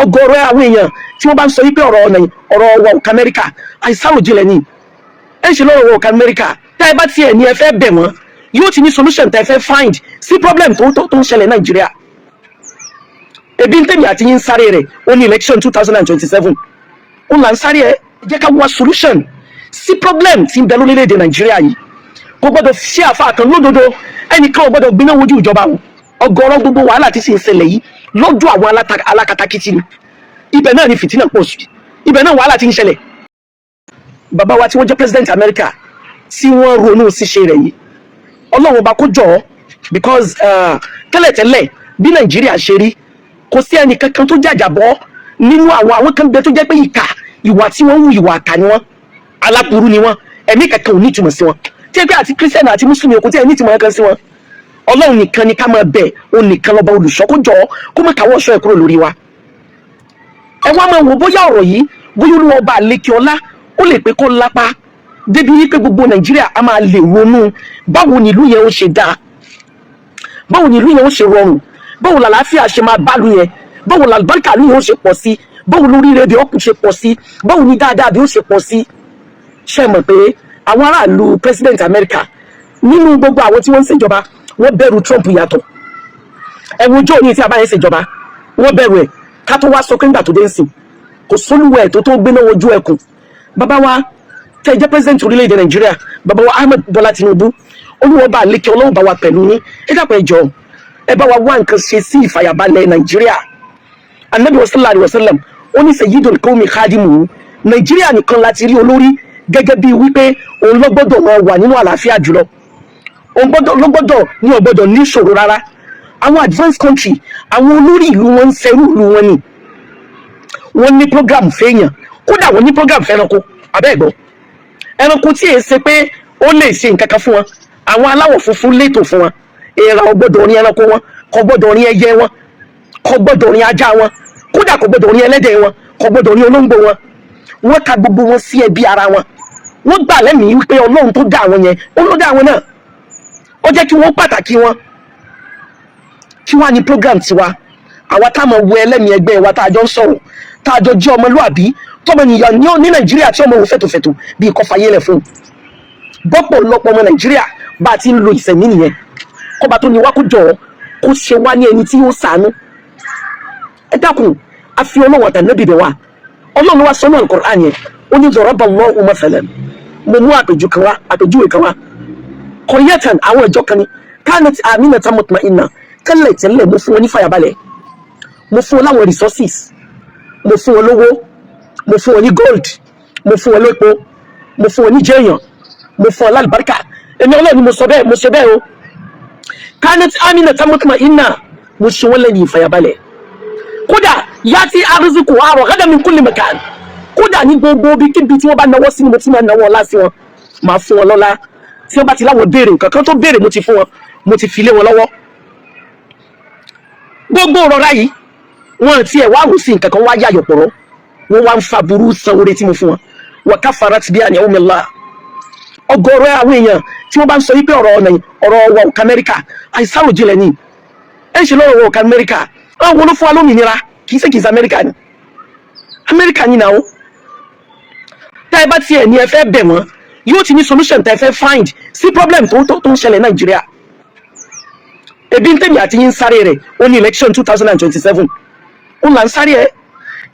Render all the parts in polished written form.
Ọ̀gọ̀rọ̀ àwọn èèyàn tí wọ́n bá ń sọ wípé ọ̀rọ̀ ọ̀nà ọ̀rọ̀ wọ òkè Amẹ́ríkà, àìsàròjinlẹ̀ ni. Ẹ ń ṣe lọ́rọ̀ wọ òkè Amẹ́ríkà. Tẹ́ ẹ bá tiẹ̀ ní ẹ fẹ́ bẹ̀ wọ́n, yóò ti ní solution tẹ́ ẹ fẹ́ find sí problem tó ń ṣẹlẹ̀ Nàìjíríà. Ebi ń tẹ̀mí àti yín sáré rẹ̀, ó ní election 2027, ó là ń sáré. Ẹ jẹ́ ká wá solution sí problem tí ń bẹ lórílẹ̀‐èdè Nàìjíríà yìí. Kò gbọ́dọ̀ ṣe àfa kan lódodo, ẹnìkan ò gbọ́dọ̀ gbiná wojú ìjọba o. Ọ̀gọ̀rọ̀ gbogbo wàhálà tí sì ń ṣẹlẹ̀ yìí lọ́dọ̀ àwọn alákatakítí ni. Ibẹ̀ náà ni fìtínà pọ̀ sí, ibẹ̀ náà wàhálà ti ń ṣẹlẹ̀. Bàbá wa tí wọ́n jẹ́ president America, tí wọ́n ronú ṣíṣe rẹ̀ yìí, Ọlọ́run ọba kó jọ, because tẹ́lẹ̀tẹ́lẹ̀, bí Nàìjíríà ṣe rí, kò sí ẹnì kankan tó jàjàbọ́ nínú àwọn kan bẹ tó jẹ́ pé ìkà, ìwà tí wọ́n ń hù, ìwà àkà ni wọ́n, aláburú ni wọ́n, ẹ̀mí kankan ò ní ìtumọ̀ sí wọn, tí ẹ pé àti Christian àti Muslim, kò tí ẹ ní ìtumọ̀ kankan sí wọn. Ọlọ́run nìkan ni ká máa bẹ̀, òun nìkan lọ́ba olùṣọ́. Kó jọ, kó má káwọ́ ọ̀ṣọ́ ẹ̀ kúrò lórí wa. Ẹ wá máa wò bóyá ọ̀rọ̀ yìí, bóyá Olúwa ọba àlekè ọlá ó lè pé kó lápá débi wípé gbogbo Nàìjíríà a máa lè ronú báwo ni ìlú yẹn ó ṣe dáa, báwo ni ìlú yẹn ó ṣe rọrùn, báwo làlàáfíà ṣe máa bá lu yẹn, báwo làlùbáríkà ìlú yẹn ó ṣe pọ̀ sí, báwo lóríire bí ó ṣe pọ̀ sí, báwo ni dáadáa bí ó ṣe pọ̀ sí. Ṣe mọ̀ pé àwọn aráàlú president America, nínú gbogbo àwọn tí wọ́n ń ṣèjọba, wọ́n bẹ̀rù Trump yàtọ̀. Ẹ̀wọ̀n ojú òní tí a bá yẹn ṣèjọba, wọ́n bẹ̀rù ẹ̀. Ká tó wá sọ pé ńgbà tó dé ń sìn, kò sólúwẹ̀ tó gbéná wojú ẹkùn. Bàbá wa tẹ́ ẹ jẹ́ president orílẹ̀-èdè Nàìjíríà, bàbá wa Ahmed Bọ́lá Tinubu, Olúwa bá lékè, Ọlọ́run bá wa pẹ̀lú yín. Ẹ dàpọ̀, ẹ jọ̀ọ́, ẹ bá wa wá nǹkan ṣe sí ìfàyàbalẹ̀ Nàìjíríà. Anabi sallallahu alayhi wa sallam, ó ní sayyidul qawmi khadimuhu. Nàìjíríà nìkan láti rí olórí gẹ́gẹ́ bíi wípé òun ló gbọ́dọ̀ máa wà nínú àlàáfíà jùlọ, òun gbọ́dọ̀ ló gbọ́dọ̀ ní ò gbọ́dọ̀ ní ìṣòro rárá. Àwọn advanced country, àwọn olórí ìlú wọn ń ṣerú ìlú wọn ni. Wọ́n ní program fẹ́yàn, kódà wọ́n ní program fẹ́ranko. Abẹ́ẹ̀gbọ́, ẹranko tí èé ṣe pé ó lè ṣe nǹkan kan fún wọn, àwọn aláwọ̀ funfun létò fún wọn. Èèrà ò gbọ́dọ̀ rin ẹranko wọn, kò gbọ́dọ̀ rin ẹyẹ wọn, kò gbọ́dọ̀ rin ajá wọn, kódà kò gbọ́dọ̀ rin ẹlẹ́dẹ̀ wọn, kò gbọ́dọ̀ rin olóńgbò wọn. Wọ́n ka gbogbo wọn sí ẹbí ara wọn. Wọ́n gbà lẹ́mìí wípé Ọlọ́run tó dá àwọn yẹn, ó ló dá àwọn náà, ó jẹ́ kí wọ́n pàtàkì wọn. Kí wàá ní program tiwa, àwa tá a máa wo ẹlẹ́mìí ẹgbẹ́ wa, tá a jọ ń sọ̀rọ̀, tá a jọ jẹ́ ọmọlúàbí tọmọnìyàn ní Nàìjíríà, tí ọmọ òun fẹ̀tòfẹ̀tò bíi kọ́ fayé lẹ̀ fún un bọ́pọ̀ lọ́pọ̀ ọmọ Nàìjíríà bá a ti ń lo ìsẹ̀mí nìyẹn. Kọ́ba tó ní wá, kó jọ, kó ṣe wá ní ẹni tí yóò ṣàánú. Ẹ dákun, a fi Ọlọ́run àtànábì bẹ̀ wá. Ọlọ́run wa sọ́nà Al-Qur'an yẹn, ó ní daraba Allahu mathalan, mo mú àpèjú kan wá, àpèjúwe kan wá, qaryatan, àwọn ìjọ kan ní, kanat aminatan mutma'inna, tẹ́lẹ̀ tẹ́lẹ̀ mo fún wọn ní fàyàbalẹ̀, mo fún wọn láwọn resources, mo fún wọn lówó, mo fún wọn ní gold, mo fún wọn lépo, mo fún wọn ní jẹ́yàn, mo fún wọn lálùbáríkà. Èmi Ọlọ́run ni mo sọ bẹ́ẹ̀, mo ṣe bẹ́ẹ̀ o. Kanat aminatan mutma'inna, mo ṣe wọ́n lẹ́yìn ìfàyàbalẹ̀. Kódà yati arzuquha ragadan min kulli makan, kódà ní gbogbo bí kíbi tí wọ́n bá náwó sí ni mo ti máa náwó ọlá sí wọn, máa fún wọn lọ́lá. Tí wọ́n bá ti láwọn béèrè nǹkan kan, tó béèrè, mo ti fún wọn, mo ti fi lé wọn lọ́wọ́. Gbogbo rọra yìí, wọn ti ẹ̀ wá rò sí nǹkan kan, wá yàyọ̀ pọ̀rọ̀, wọ́n wá ń fa burú san oore tí mo fún wọn. Wa kafarat bi an'amillah. Ọ̀gọ̀rọ̀ àwọn èèyàn tí wọ́n bá ń sọ wípé ọ̀rọ̀ ọ̀nà ọ̀rọ̀ wọ òkè Amẹ́ríkà, àìsàròjinlẹ̀ ni. Ẹ ń ṣe lọ́rọ̀ wọ òkè Amẹ́ríkà. Àwọn wo ló fún wa lómìnira? Kì í ṣe Amẹ́ríkà ni? Amẹ́ríkà ni náà. Tá ẹ bá tiẹ̀ ní ẹ fẹ́ bẹ̀ wọ́n, yóò ti ní solution tẹ́ ẹ fẹ́ find sí problem tó ń ṣẹlẹ̀ Nàìjíríà. Ebi ń tẹ̀mí àti yín sáré rẹ̀, ó ní election 2027, ó là ń sáré ẹ.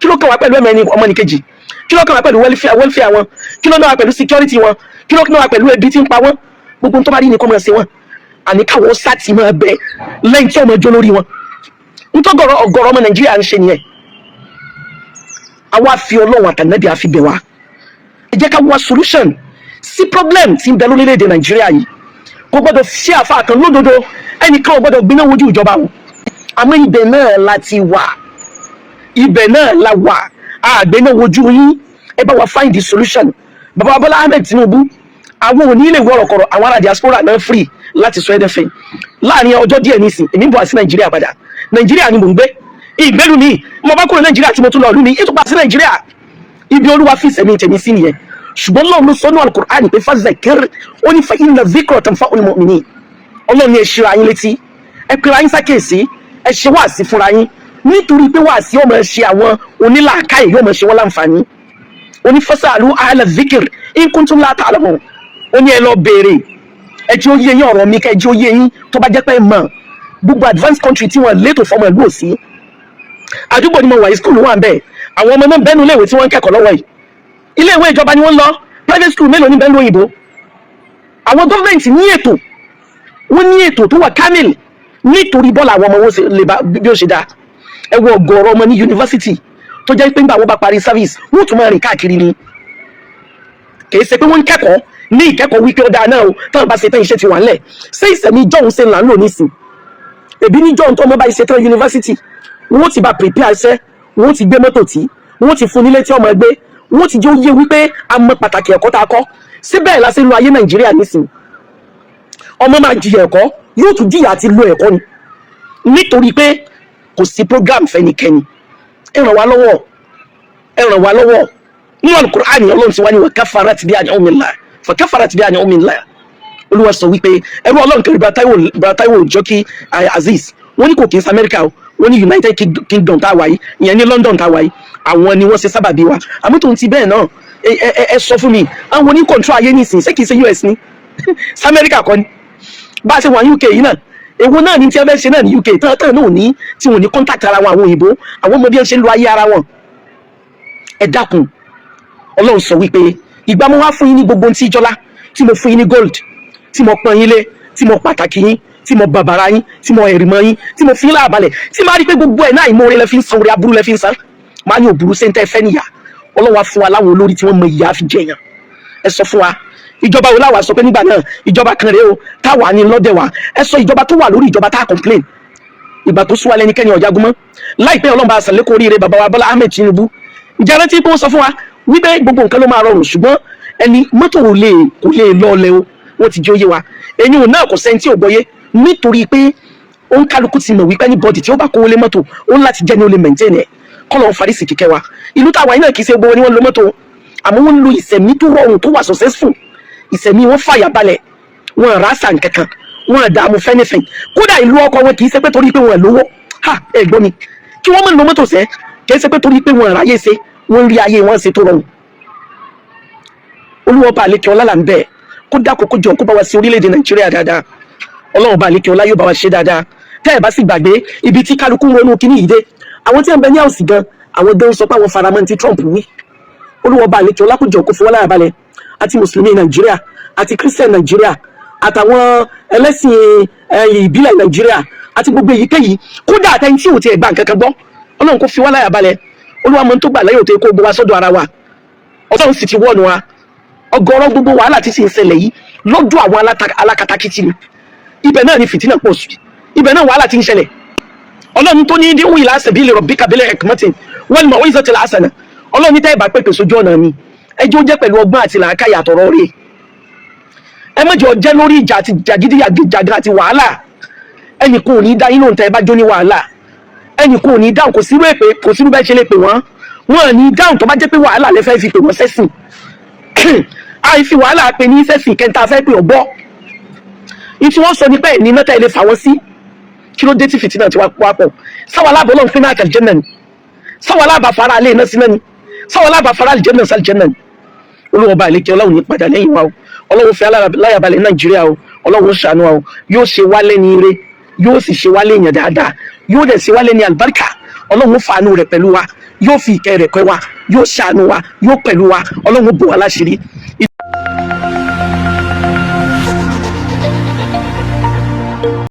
Kí ló kàn wá pẹ̀lú ẹ̀mẹ́ni ọmọnìkejì? Kí ló kàn wá pẹ̀lú welfare wọn? Kí ló kàn wá pẹ̀lú security wọn? Kí ló kàn wá pẹ̀lú ebi tí ń pa wọ́n? Gbogbo tó bá rí ni kó máa ṣe wọ́n. Àní káwọn sá ti máa bẹ lẹ́yìn tí ọmọ jó lórí wọn. Ntọ́gọ̀rọ̀ ọ̀gọ̀rọ̀ ọmọ Nàìjíríà ń ṣe nìyẹn. Àwa fi Ọlọ́run àtànẹ́bí àfi bẹ̀ wá. Ẹ jẹ́ ká wá solution sí problem tí ń bẹ lórílẹ̀‐èdè Nàìjíríà yìí. Kò gbọ́dọ̀ ṣe àfa kan lódodo, ẹnìkan ò gbọ́dọ̀ gbiná wojú ìjọba o. Àmọ́ ibẹ̀ náà la ti wà, ibẹ̀ náà la wà, àgbẹ̀ náà wojú yín. Ẹ bá wa find the solution. Bàbá Bọ́lá Ahmed Tinubu, àwọn ò ní lè wọ̀rọ̀kọ̀rọ̀. Àwọn ará diaspora náà free láti sọ ẹdẹfẹ láàrin ọjọ́ díẹ̀ nísìn. Èmi ń bọ̀ wá sí Nàìjíríà padà. Nàìjíríà ni mò ń gbé, ìgbélú mi. Mo bá kúrò Nàìjíríà tí mo tún lọ ìlú mi, ètò pa sí Nàìjíríà. Ibi Olúwa fi sẹ̀mí tẹ̀mí sí nìyẹn. Ṣùgbọ́n Ọlọ́run ló sọ́nù Al-Qur'an pé fazakir, ó ní fa inna dhikra tanfa'ul mu'minin. Ọlọ́run ní ẹ ṣíra yín létí, ẹ pera yín sákèsí, ẹ ṣe wáàsí fúnra yín. Nítorí pé wàásí ọmọ ṣe àwọn onílàákàyè, yóò máa ṣe wọ́n láǹfààní. Oní fasalu ahla dhikr in kuntum la ta'lamun. Ó ní ẹ lọ béèrè, ẹ jẹ́ ó yé yín ọ̀rọ̀ mi, kẹ́ ẹ jẹ́ ó yé yín tó bá jẹ́ pé ẹ mọ̀. Gbogbo advanced country tí wọ́n létò fọmọ ìlú òsì. Àdúgbò ni mo wà yìí, school wà ń bẹ̀, àwọn ọmọ náà bẹ́nu iléèwé tí wọ́n ń kẹ́kọ̀ọ́ lọ́wọ́ yìí. Iléèwé ìjọba ni wọ́n ń lọ. Private school mélòó ní bẹ́ẹ̀ lóyìnbó? Àwọn gọ́ọ̀mẹ̀ntì ní ètò, wọ́n ní ètò tó wà kamil nítorí bọ́ọ̀lù àwọn ọmọ wọn ṣe lè bá bí ó ṣe dáa. Ẹ wo ọ̀gọ̀ọ̀rọ̀ ọmọ ní yunifásitì tó jẹ́ pé nígbà wọ́n bá parí service, wọ́n tún máa rìn káàkiri ni. Kìí ṣe pé wọ́n ń kẹ́kọ̀ọ́ ní ìkẹ́kọ̀ọ́ wípé ó dáa náà o, táwọn bá ṣe tán, iṣẹ́ ti wà ńlẹ̀. Ṣé ìsẹ̀mí jọ̀hún ṣe là ń lò nísìn? Èbí ní jọ̀hún, tó ọmọ bá ṣe tán yunifásitì, wọ́n ti bá prepare iṣẹ́, wọ́n ti gbé mọ́tò tí wọ́n ti fún nílé tí ọmọ ẹgbẹ́, wọ́n ti jẹ́ ó yé wípé a mọ pàtàkì ẹ̀kọ́ tá a kọ́. Síbẹ̀ la ṣe ń lo ayé Nàìjíríà nísìn? Ọmọ máa jìyà ẹ̀kọ́, yóò tún jìyà àti lo ẹ̀kọ́ ni, nítorí pé kò sí program fẹ́nikẹ́ni. Ẹ ràn wá lọ́wọ́, ẹ ràn wá lọ́wọ́. Nínú Alukur'ani, Ọlọ́run ti wá ní wa kafarat bi an'amillah, fa kafarat bi an'amillah. Olúwa sọ wípé ẹrú Ọlọ́run kẹrin, Brother Taiwo Jọkí Azeez, wọ́n ní kò kí n sí Amẹ́ríkà o, wọ́n ní United Kingdom tá a wáyé, ìyẹn ní London tá a wáyé, àwọn ni wọ́n ṣe sábàbí wa. Àmọ́ tó ń ti bẹ́ẹ̀ náà, ẹ sọ fún mi, àwọn oní control ayé nísìn, ṣé kìí ṣe US ni? Sí Amẹ́ríkà kọ́ ni? Bá a ṣe wà ní UK yìí náà, èwo náà ní tí wọ́n fẹ́ ṣe náà ní UK tán tán náà ní tí wọ́n ní contact ara wọn? Àwọn òyìnbó, àwọn ọmọ bí wọ́n ṣe ń lo ayé ara wọn. Ẹ dákun, Ọlọ́run sọ wípé ìgbà mo wá fún yín ní gbogbo ohun tí jọlá, tí mo fún yín ní gold, tí mo pọ́n yín lé, tí mo pàtàkì yín, tí mo bàbàrà yín, tí mo ẹ̀rì mọ́ yín, tí mo fi yín láàbalẹ̀, tí máa rí pé gbogbo ẹ̀ náà ìmoore lẹ fi ń san, orí aburú lẹ fi ń san, máa ní òburú sẹ́ńtẹ́ fẹ́ níyà. Ọlọ́run wá fún wa láwọn olórí tí wọ́n mọ ìyà fi jẹyàn. Ẹ sọ fún wa, ìjọba wo láwa sọ pé nígbà náà ìjọba kan rèé o táwa ní lọ́dẹ̀ wa? Ẹ sọ ìjọba tó wà lórí ìjọba tá a complain. Ìgbà tó súwa lẹ́nikẹ́ni ọ̀jagun mọ́ láìpẹ́. Ọlọ́run bá sàlékún oríire bàbá wa Bọ́lá Ahmed Tinubu. Ǹjẹ́ rántí pé wọ́n sọ fún wa wípé gbogbo nǹkan ló máa rọrùn, ṣùgbọ́n ẹni mọ́tò ò lè kò lè lọ́ọ̀lẹ̀ o? Wọ́n ti jẹ́ òye wa. Ẹ̀yin ò náà kò sẹ́ni tí ò gbọ́yé, nítorí pé ó ń kálukú ti mọ̀ wípé anybody tí ó bá kówó lé mọ́tò, ó ń láti jẹ́ ní ó lè maintain ẹ̀. Kọ́lọ̀ ń farí sí kíkẹ́ wa. Ìlú táwa yìí náà, kì í ṣe gbogbo ni wọ́n lo mọ́tò, àmọ́ wọ́n ń lo ìsẹ̀mí tó rọrùn, tó wà successful. Ìsẹ̀mí wọn fàyà balẹ̀, wọn rà sàn kankan, wọn dààmú fẹ́nifẹ́n. Kódà ìlú ọkọ wọn, kì í ṣe pé torí pé wọn lówó. Ha, ẹ gbọ́ mi, kí wọ́n máa lo mọ́tò sẹ́, kì í ṣe pé torí pé wọn ráyè ṣe, wọ́n rí ayé wọn ṣe tó rọrùn. Olúwa bá àlékè ọlá là ń bẹ̀ kó dákò, kó jọ, kó bá wa sí orílẹ̀-èdè Nàìjíríà dáadáa. Ọlọ́run bá àlékè ọlá yóò bá wa ṣe dáadáa. Tẹ́ ẹ̀ bá sì gbàgbé ibi tí kálukú ń ronú kíní yìí dé, àwọn tí wọ́n bẹ ní àwòsí gan, àwọn gan sọ pé àwọn faramọ́ ti Trump wí. Olúwa bá àlékè ọlá kó jọ, kó fi wọ́n láyà balẹ̀, àti mùsùlùmí Nàìjíríà, àti Christian Nàìjíríà, àtàwọn ẹlẹ́sìn ìbílẹ̀ Nàìjíríà, àti gbogbo èyíkéyìí, kódà àtẹni tí ò tiẹ̀ gba nǹkan kan gbọ́. Ọlọ́run kó fi wá láyà balẹ̀. Olúwa mọ̀ tó gbà lẹ́yìn òtò kó gbogbo wa sọ́dọ̀ ara wa. Ọlọ́run sì ti wọ́ọ̀nù wa. Ọ̀gọ̀rọ̀ gbogbo wàhálà tí sì ń ṣẹlẹ̀ yìí lọ́dọ̀ àwọn alákatakítí ni. Ibẹ̀ náà ni fìtínà pọ̀ sí, ibẹ̀ náà wàhálà ti ń ṣẹlẹ̀. Ọlọ́run tó ní ud'u ila sabili rabbika bil hikmati wal mau'izatil hasana, Ọlọ́run ní tẹ́ ẹ bá pèpè sójú ọ̀nà mi, ẹjọ́ jẹ́ pẹ̀lú ọgbọ́n àti làákàyà àtọ̀rọ̀ rẹ̀. Ẹ má jẹ́ ó jẹ́ lórí ìjà àti jàgídíjàgan àti wàhálà. Ẹnì kan ò ní dá yín lóhùn tẹ́ ẹ bá jó ní wàhálà. Ẹnì kan ò ní dáhùn. Kò sírú èpè, kò sírú bẹ́ẹ̀ ṣe lè pè wọ́n, wọ́n ò ní dáhùn tó bá jẹ́ pé wàhálà lẹ fẹ́ fi pè wọ́n sẹ́sìn. Àìfi wàhálà pè ní sẹ́sìn kẹta fẹ́ pè ọ́ gbọ́. Ìtí wọ́n sọ ní pé ní iná tẹ́ ẹ lè fà wọ́n sí. Kí ló dé tí fìtínà ti wá pọ̀? Sáwọn aláàbọ̀ lọ́n pín náà àtàlìjẹ́nà ni, sáwọn aláàbà fara alẹ́ iná síná ni, sáwọn aláàbà fara àlìjẹ́nà sálìjẹ́nà ni. Olúwa ọba àlekè ọlọ́run ní padà lẹ́yìn wa o. Ọlọ́run fi aláyàbalẹ̀ Nàìjíríà o. Ọlọ́run ṣàánú wa o. Yóò ṣe wá lẹ́ni ire, yóò sì ṣe wá léèyàn dáadáa, yóò dẹ̀ ṣe wá lẹ́ni àlùbáríkà. Ọlọ́run fàánú rẹ̀ pẹ̀lú wa, yóò fi ìkẹ́ rẹ̀ kẹ́ wa, yóò ṣàánú wa, yóò pẹ̀lú wa. Ọlọ́run bò wá láṣìírí.